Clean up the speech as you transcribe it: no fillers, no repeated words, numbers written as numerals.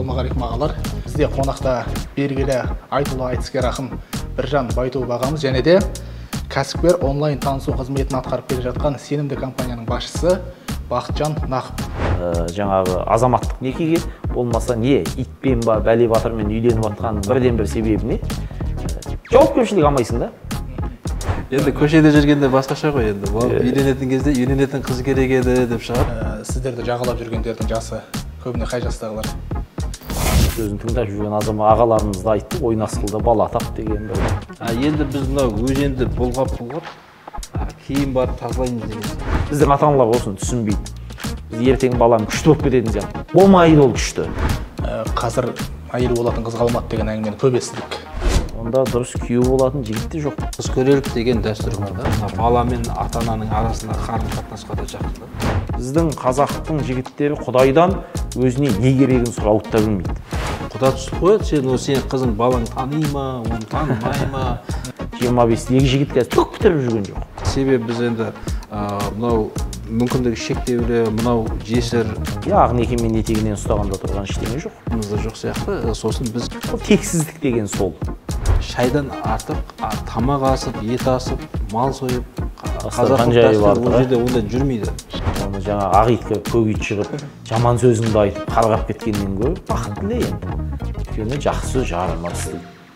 Ассалаумағалейкум, ағалар. Бізде қонақта белгілі айтулы айтыскер ақын Біржан Байтуов ағамыз және де кәсіпкер, онлайн танысу қызметін атқарып келе жатқан сенімді компанияның басшысы Бақытжан Нақып. Жаңағы азаматтық некеге болмаса не итпен ба бәле батырмен үйленіп жатқанның бірден бір себебі не? Жауапкершілік алмайсың да. Енді көшеде жүргенде басқаша ғой енді. Үйленетін кезде үйленетін қыз керек еді деп шығар. Сіздерді жағалап жүргендердің жасы көбіне қай жастағылар? Сөзін тыңдап жүрген азамат ағаларымыз да айтты, ойнасқылда бала тап деген бір. Енді біз мынау өзенді бұлғап-бұлғап кейін барып тазалаймыз деген. Біздің ата-аналар осыны түсінбейді. Біз ертең балам күшті болып кететін сияқты. Болмайды ол күшті. Қазір әйел болатын қыз қалмады деген әңгімені көп естідік. Онда дұрыс күйеу болатын жігіт те жоқ. Қыз көрелік деген дәстүр бар да. Мына бала мен ата-ананың арасында қарым-қатынасқа да жақын да. Біздің қазақтың жігіттері Құдайдан өзіне не керегін сұрауды да білмейді. Құда түсіп қояды, сен ол сенің қызың балаң тани ма, оны танымай ма? 25-тегі жігіт қазір түк бітіріп жүрген жоқ. Себебі біз енді мынау мүмкіндігі шектеулі, мынау жесір. Ақ некемен етегінен ұстағанда тұрған ештеңе жоқ. Мызда жоқ сияқты, сосын біз ол тексіздік деген сол. Шайдан артық тамақ асып, ет асып, мал сойып, қазақтың дәстүрі ол жерде ондай жүрмейді. Оны жаңа ақ ит кіріп, көк ит шығып, жаман сөзіңді айтып, қарғап кеткеннен гөрі бақыт тіле енді. Өйткені жақсы сөз жарылмас.